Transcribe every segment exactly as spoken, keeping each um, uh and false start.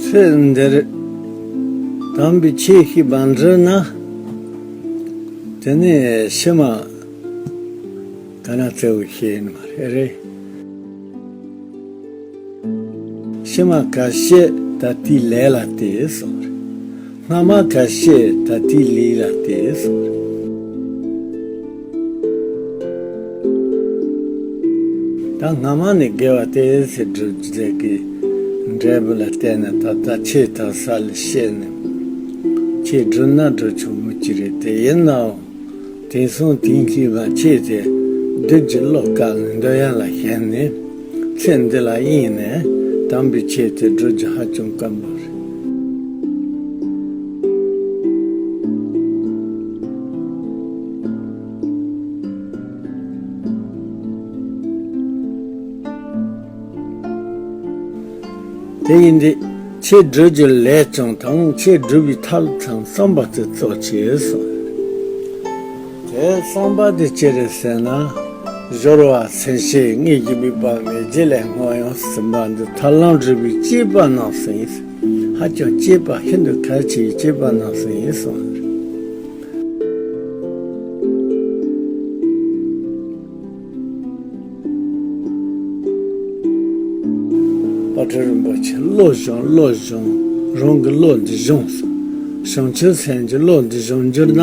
ཚེ་འདིར་དམ་པའི་ཆོས་ཤིག་མ་འདྲི་ན། དེ་ནས་ཕྱི་མ་ག་ན་བཙལ་བའི་ཤེས་ནི་མ་རེད། རེད། ཕྱི་མ་གལ་ཆེ་ད་ལྟའི་ལས་ལ་བལྟས་སོང་རེད། སྔ་མ་གལ་ཆེ་ད་ལྟའི་ལས་ལ་བལྟས་སོང་རེད། ད་སྔ་མ་ནས་དགེ་བ་དེ་ཚེ་སྒྲུབ་རྒྱུ་གི་འབྲས་བུ་ལ་བརྟེན་ནས་ད་ལྟ་ཆོས་དང་ས་ལ་བཤད་ནས་ཆོས་སྒྲུབ་ན་སྒྲུབ་ཆོག་མོད་ཀྱི་རེད། དེ་ཡིན་ནའང་དེང་སང་དེང་གི་མ་ཆོས་དེ་བདུད་ཀྱི་བློ་བཀལ་ནས་འདོད་ཡོན་ལ་ཞེན་ནས་ཚེ་འདི་ལ་གཡེངས་ནས་དམ་པའི་ཆོས་དེ་སྒྲུབ་རྒྱུ་ཧ་ཅང་དཀོན་པོ་རེད། དེ་ཡིན་དུས་ཆོས་སྒྲུབ་རྒྱུ་ལས་ཀྱང་དང་ཆོས་སྒྲུབ་པའི་ཐབས་དང་བསམ་པ་དེ་གཙོ་ཆེ་གསུངས། དེ་བསམ་པ་དེ་ཅི་རེད་ཟེར་ན། སྦྱོར་བ་སེམས་བསྐྱེད་དངོས་ཀྱི་དམིགས་པ་མེད་རྒྱུ་ལས་སྔོན་ཡང་ཟིན་པ་འདི་ཐར་ལམ་སྒྲུབ་པའི་སྤྱོད་པ་རྣམས་སུ་ཡིན། ཧ་ཅང་སྤྱོད་པ་ཤིན་ཏུ་གལ་ཆེ་བའི་སྤྱོད་པ་རྣམས་སུ་ཡིན་གསུངས། དཔལ་སྤྲུལ་རིན་པོ་ཆེ་བློ་སྦྱོང་བློ་སྦྱོང་། རང་གི་བློ་འདི་སྦྱོང་སོང་། བྱང་ཆུབ་སེམས་ཀྱི་བློ་འདི་སྦྱོང་འགྱུར་ན།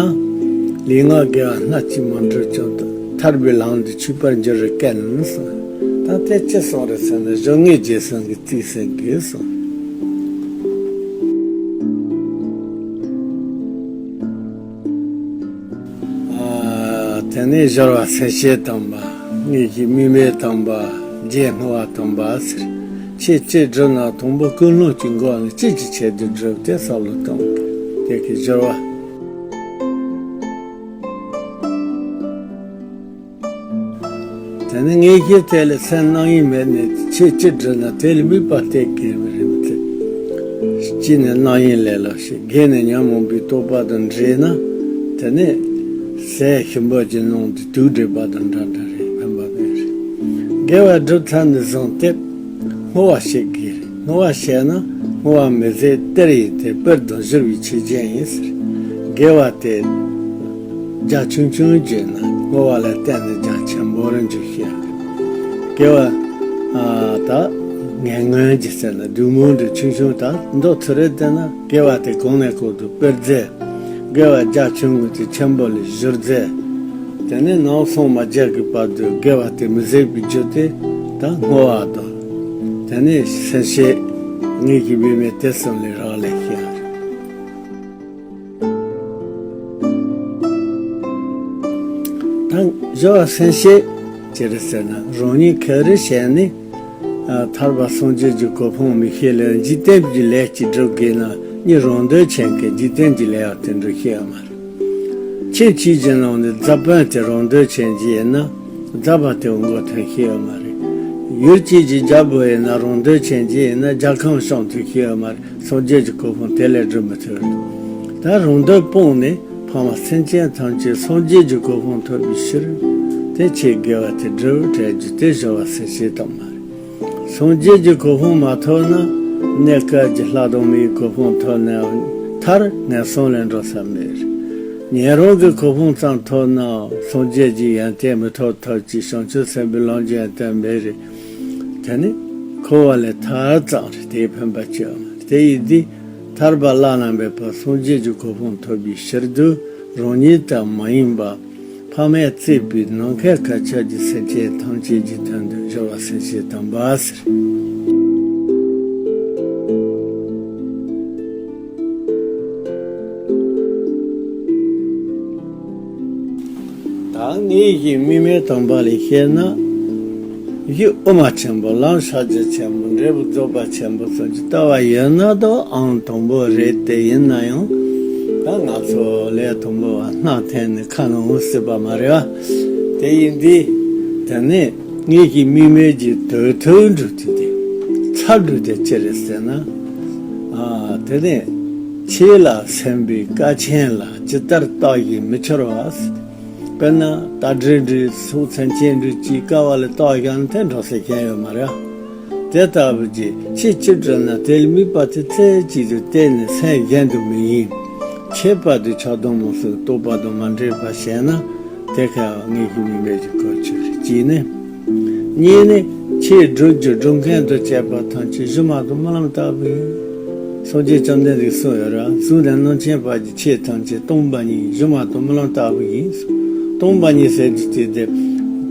ལུས་ངག་དགེ་བ་སྣ་གཅིག་མ་འགྲུབ་ཀྱང་ཐར་པའི་ལམ་འདི་ཆོད་པར་འགྱུར་རེ་སྐད་སོང་། ད་དེ་ཅི་སོང་རེད་ཟེར་ན་སྦྱོར་དངོས་རྗེས་གསུམ་གྱི་རྩིས་ཟིན་དགོས་སོང་། ཨ། དེ་ནས་སྦྱོར་བ་སེམས་བསྐྱེད་དམ་པ། དངོས་གཞི་དམིགས་མེད་དམ་པ། རྗེས་བསྔོ་བ་དམ་པ་ཟེར། ཆོས་ཅི་སྒྲུབ་ན་དང་པོ་ཀུན་སློང་གྱི་འགོ་ནས་ཅི་གི་ཆེད་དུ་སྒྲུབ་དེ་བསམ་བློ་གཏོང་དགོས། དེ་གི་སྦྱོར་བ། དེ་ནས་དངོས་གཞི་དེ་ལ་སེམས་རྣམ་གཡེང་མེད་ནས་ཆོས་ཅི་སྒྲུབ་ན་དེ་ལ་དམིགས་པ་གཏད་དགོས་པ་རེད་མི་ཚེ། གཅིག་ནས་རྣམ་གཡེང་ལས་ལོག་ཤེས། སྒོས་ནས་ཉོན་མོངས་པའི་རྟོག་པ་དང་འདྲེས་ན། དེ་ནས་ཟས་ཞིམ་པོ་ཅིག་བླངས་ཏེ་དུག་སྦྲུལ་པ་དང་འདྲ་འདྲ་རེད། ཕན་པ་མེད་རེད། དགེ་བ་སྒྲུབ་ཚར་ནས་བཟུང་སྟེ་བསྔོ་བ་བྱེད་དགོས་རེད། བསྔོ་བ་བྱས་ན་བསྔོ་བ་མི་ཟད་གཏེར་ཡིན་ཏེ་དཔལ་དང་བཞུགས་པའི་ཆོས་ཅན་ཡིན་ཟེར། དགེ་བ་དེ་རྒྱ་ཆུང་ཆུང་བརྗོད་ན་བསྔོ་བ་ལ་བརྟེན་ནས་རྒྱ་ཆེན་པོ་རུ་འཇུག་ཤེས། དགེ་བ་ཨ་ད་ངན་ངོན་གྱི་ཟེར་ན་བདུད་མོ་འདྲ་ཆུང་ཆུང་ད་མདོ་ཚུ་རེ་བསྟན་ན་དགེ་བ་དེ་གོང་ནས་གོང་དུ་སྤེལ་མཛད། དགེ་བ་རྒྱ་ཆུང་ངུ་དེ་ཆེན་པོ་ལ་བསྒྱུར་མཛད། དེ་ནས་ནང་སོང་མ་རྒྱག་གི་བར་དུ་དགེ་བ་དེ་མི་ཟད་པའི་རྒྱུ་དེ་ད་བསྔོ་བ་དང་། དེ་ནས་སེམས་བསྐྱེད་དངོས་ཀྱི་དམིགས་མེད་དེ་གསུམ་ལས་རག་ལས་ཤེས། ད་སྦྱོར་བ་སེམས་བསྐྱེད་ཅི་རེད་ཟེར་ན་རང་ཉིད་ག་རེ་བྱས་ནས་ཨ་ཐར་པ་སངས་རྒྱས་ཀྱི་གོ་འཕང་མི་ཤེས་ལ་འཇིག་རྟེན་གྱི་ལས་ཅིག་སྒྲུབ་དགོས་ན་ནི་རང་འདོད་ཅན་གྱི་འཇིག་རྟེན་གྱི་ལས་ཡང་དེ་འགྲུབ་ཤེས་ཡོད་མ་རེད། ཁྱིམ་གཅིག་གི་ནང་ནས་རྫ་དཔོན་དེ་རང་འདོད་ཅན་ཅིག་ཡིན་ན་རྫ་པ་དེ་མགོ་ཐོན་ཤེས་ཡོད་མ་རེད། ཡུལ་གཅིག་གི་རྒྱལ་པོ་ཡིན་ན་རང་འདོད་ཅན་ཅིག་ཡིན་ན་རྒྱལ་ཁམས་སྐྱོང་ཐུབ་ཤེས་ཡོད་མ་རེད། སངས་རྒྱས་ཀྱི་གོ་འཕང་དེ་ལས་སྒྲུབ་མི་ཐུབ་རེད། ད་རང་འདོད་སྤངས་ནས་ཕ་མ་སེམས་ཅན་ཐམས་ཅད་སངས་རྒྱས་ཀྱི་གོ་འཕང་ཐོབ་པའི་ཕྱིར་དེ་ཆོས་དགེ་བ་དེ་སྒྲུབ་བྱ་རྒྱུ་དེ་སྦྱོར་བ་སེམས་བསྐྱེད་དམ་པ་རེད། སངས་རྒྱས་ཀྱི་གོ་འཕང་མ་ཐོབ་ན་གནས་སྐབས་ཀྱི་ལྷ་དང་མིའི་གོ་འཕང་ཐོབ་ནའང་མཐར་ངན་སོང་ལས་འགྲོ་ས་མེད་རེད། ཉན་རང་གི་གོ་འཕང་ཙམ་ཐོབ་ནའང་སངས་རྒྱས་ཀྱི་ཡོན་ཏན་མི་ཐོབ་ཐབས་ཀྱི་བྱང་ཆུབ་སེམས་དཔའི་ལམ་གྱི་ཡོན་ཏན་མེད་རེད། དེ་ནི་འཁོར་བ་ལས་ཐར་ཙམ་རེད། དེའི་ཕན་པ་ཅི་ཡང་མེད། དེ་ཡིན་དུས་ཐར་པ་བླ་ན་མེད་པ་སངས་རྒྱས་ཀྱི་གོ་འཕང་ཐོབ་པའི་ཕྱིར་དུ་རང་ཉིད་དང་མ་ཡིན་པ། ཕ་མས་གཙོས་པའི་ནམ་མཁའ་གང་ཁྱབ་ཀྱི་སེམས་ཅན་ཐམས་ཅད་ཀྱི་དོན་དུ་སྦྱོར་བ་སེམས་བསྐྱེད་དམ་པ་ཟེར། ད་དངོས་གཞི་དམིགས་མེད་དམ་པ་ལས་བཤད་ན། གཞི་དབུ་མ་ཆེན་པོ་ལམ་ཕྱག་རྒྱ་ཆེན་པོ་འབྲས་བུ་རྫོགས་པ་ཆེན་པོ་སོགས་ཀྱི་ལྟ་བ་ཡོད་ན་ད་ཨང་དང་པོ་རེད། དེ་ཡིན་ན་ཡང་ད་ང་ཚོ་ལས་དང་པོ་བ་སྣ་འཐེན་ནས་ཁ་ནང་སྲིད་པ་མ་རེད་བ། དེ་ཡིན་དུས་དེ་ནས་དངོས་གཞི་དམིགས་མེད་ཀྱི་དོན་ཐོག་འགྲོ་དུས་དེ་ཚར་འགྲོ་དེ་ཅི་རེད་ཟེར་ན། ཨ་དེ་ནས་ཆོས་ལ་སེམས་པའི་དཀའ་ཆེན་ལ་ཇི་ལྟར་བརྟགས་ཀྱིས་མི་འཆོར་བ། དཔེར་ན་རྟ་དྲེལ་འདྲའི་སྲོག་ཚན་ཅན་འདྲའི་ཅིག་དཀའ་བ་ལ་བརྟགས་བཞག་ན་དེ་འགྲོ་ས་གཞན་ཡོད་མ་རེད། དེ་ལྟ་བུ་ཅིག་ཆེས་ཅི་འདྲ་ན། དེ་ལ་དམིགས་པ་དེ་རྩེ་གཅིག་ཏུ་གཏད་ནས་སེམས་གཞན་དུ་མི་ཡེངས། ཁྱད་པར་དུ་ཆགས་སྡང་རྨོངས་གསུམ་རྟོག་པ་དང་མ་འདྲེས་པར་བྱས་ན། དེ་ཁར་དངོས་གཞི་དམིགས་མེད་ཀྱི་གོ་ཆོད་རེད། གཅིག་ནི། གཉིས་ནི། ཆོས་སྒྲུབ་རྒྱུ་སྒྲུབ་མཁན་དང་བཅས་པ་ཐམས་ཅད་སྒྱུ་མ་དང་རྨི་ལམ་ལྟ་བུ་ཡིན། སངས་རྒྱས་བཅོམ་ལྡན་འདས་གསུངས་ཡོད་ར། གཟུགས་ནས་སྣང་མཆེད་བར་གྱི་ཆོས་ཐམས་ཅད་སྟོང་པ་ཉིད། སྒྱུ་མ་དང་རྨི་ལམ་ལྟ་བུ་ཡིན། སྟོང་པ་ཉིད་ཟེར་རྒྱུ་དེ་དེ་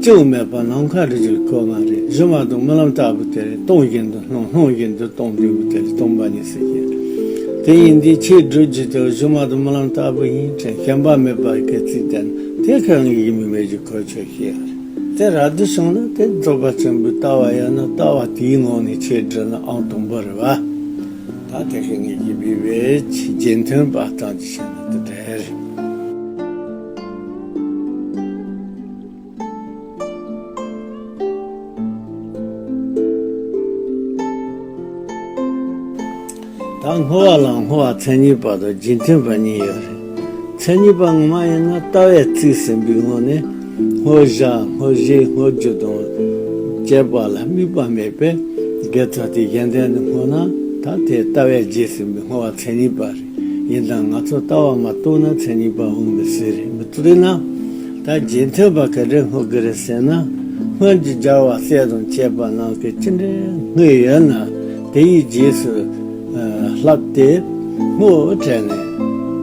བཅུ་མེད་པ་ནམ་མཁའ་རིལ་བུའི་གོ་འཕང་རེད། སྒྱུ་མ་དང་རྨི་ལམ་ལྟ་བུ་དེ་རེད། སྟོང་བཞིན་དུ་སྣང་སྣང་བཞིན་དུ་སྟོང་འདུས་པ་དེ་ལ་སྟོང་པ་ཉིད་ཟེར་གྱི་རེད། དེ་ཡིན་དུས་ཆོས་སྒྲུབ་རྒྱུ་དེ་སྒྱུ་མ་དང་རྨི་ལམ་ལྟ་བུ་ཡིན་དྲན་ཞེན་པ་མེད་པར་སྐད་ཅིག་བསྟན། དེ་ཁར་དངོས་གཞི་དམིགས་མེད་ཀྱི་གོ་ཆོད་བཤད་ཡོད་རེད། དེ་ར་དུ་བྱུང་ན་དེ་རྫོགས་པ་ཆེན་པོའི་ལྟ་བ་ཡོད་ན་ལྟ་བ་དེའི་ངང་ནས་ཆོས་སྒྲུབ་ན་ཨང་དང་པོ་རེད་བ། ད་དེ་ཁའི་ངེད་ཀྱི་བི་བེ་ཆི་རྗེས་མཐུན་པ་ལྟར་གྱི་བཤད་ན་དེ་འདྲ་རེད། ད་སྔོ་བ་ལ་སྔོ་བ་མཚན་ཉིད་པ་དང་རྗེས་མཐུན་པ་གཉིས་ཡོད་རེད། མཚན་ཉིད་པ་ངོ་མ་ཡིན་ན་ལྟ་བས་རྩིས་ཟིན་པའི་ངང་ནས་སྔོ་བཞག་སྔོ་བཞེས་སྔོ་རྒྱུ་དང་བཅས་པ་ལ་དམིགས་པ་མེད་པས་དགེ་རྩ་དེ་གཞན་དོན་དུ་སྔོ་ན་ད་དེ་ལྟ་བས་རྗེས་ཟིན་པའི་སྔོ་བ་མཚན་ཉིད་པ་རེད། ཡིན་ན་ང་ཚོ་ལྟ་བ་མ་རྟོགས་ན་མཚན་ཉིད་པ་འོང་མི་སྲིད་རེད། མི་རྟོགས་ན། ད་རྗེས་མཐུན་པ་ག་འདྲས་སྔོ་དགོས་རེད་ཟེར་ན། སྔོན་གྱི་སྦྱར་བ་གསེར་དང་བཅས་པ་རྣམས་ཀྱིས་ཅི་འདྲའི་སྔོས་ཡོད་ན་དེ་ཡི་རྗེས་སུ་ཨ་བསླབས་ཏེ་སྔོ་བྲན་ནས།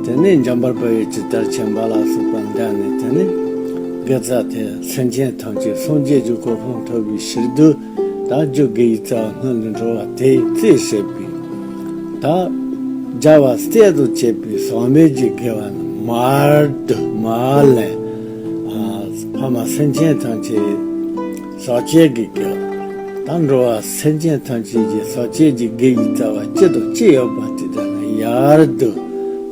དེ་ནས་འཇམ་དཔལ་དཔའ་བོས་ཇི་ལྟར་མཁྱེན་པ་ལ་སོགས་པ་བཟླས་ནས། དེ་ནས་དགེ་རྩ་དེ་སེམས་ཅན་ཐམས་ཅད་སངས་རྒྱས་ཀྱི་གོ་འཕང་ཐོབ་པའི་ཕྱིར་དུ། ད་རྒྱུ་དགེ་བའི་རྩ་བ་སྔོན་དུ་འགྲོ་བ་དེ་རྩིས་བྱེད་པའི། ད་སྦྱར་བ་གསེར་དང་བཅས་པའི་ཟག་མེད་ཀྱི་དགེ་བ་ནི་མར་དུ་མར་ལས། ཨ་ཕ་མ་སེམས་ཅན་ཐམས་ཅད་ཟག་བཅས་ཀྱི་དགེ་བ། ད་འགྲོ་བ་སེམས་ཅན་ཐམས་ཅད་ཀྱི་ཟག་བཅས་ཀྱི་དགེ་བའི་རྩ་བ་ཅི་དང་ཅི་ཡོད་པ་དེ་དག་ནི་ཡར་དུ།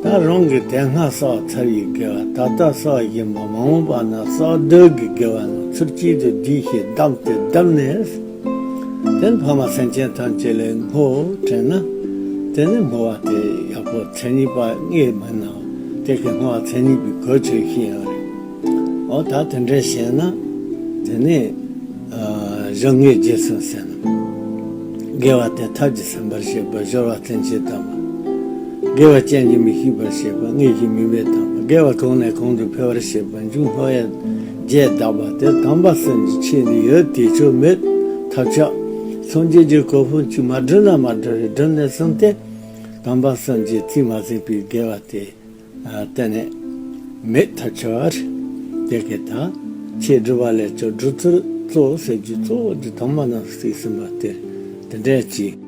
ད་རང་གིས་དེ་སྔ་བསགས་ཚར་བའི་དགེ་བ་ད་ལྟ་བསགས་བཞིན་པ་མ་འོངས་པ་ན་བསགས་འདོད་ཀྱི་དགེ་བ་རྣམས་ཚུར་གཅིག་ཏུ་བསྡུས་ཤིང་བསྡམས་ཏེ་བསྡམས་ནས། དེ་ནི་ཕ་མ་སེམས་ཅན་ཐམས་ཅད་ལ་སྔོ་དྲན་ན། དེ་ནི་སྔོ་བ་དེ་ཡག་པོ་མཚན་ཉིད་པ་ངེས་མིན་ནའང་དེ་གི་སྔོ་བ་མཚན་ཉིད་པའི་གོ་ཆོད་ཤེས་ཡོད་རེད། འོ་ད་དེ་འདྲ་བྱས་ན་དེ་ནི་ཨ་གཞུང་ལྔའི་རྗེས་ཟིན་ཟེར་ན། དགེ་བ་དེ་ཐབས་ཀྱིས་ཟིན་པར་བྱེད་པ་སྦྱོར་བ་མཚན་ཉིད་དམ་པ། དགེ་བ་ཅན་གྱིས་མི་ཤིགས་པར་བྱེད་པ་དངོས་གཞི་དམིགས་མེད་དམ་པ། དགེ་བ་གང་ནས་གང་དུ་འཕེལ་བར་བྱེད་པ་འབྱུང་ལྷོད་ཡངས་རྒྱས་གདགས་པ་དེ་དམ་པ་གསུམ་གྱི་ཆོས་ནི་ཡོད་དེ་ཆོས་མེད་ཐབས་ཆག་སངས་རྒྱས་ཀྱི་གོ་འཕང་ཅིག་མ་བསྒྲུབས་ན་མ་བསྒྲུབས་རེད། བསྒྲུབས་ནས་ཟིན་ཏེ་དམ་པ་གསུམ་གྱི་རྩིས་མ་ཟིན་པའི་དགེ་བ་དེ་གཏན་ནས་མེད་ཐབས་ཆག་རེད། དེ་གའི་ད་ཆོས་སྒྲུབ་པ་ལས་ཀྱང་སྒྲུབ་ཚུལ་གཙོ་བོ་ཟེར་རྒྱུ་གཙོ་བོ་འདི་དང་མ་ནང་གསེས་ཟིན་པ་དེ་དེ་འདྲ་ཅིག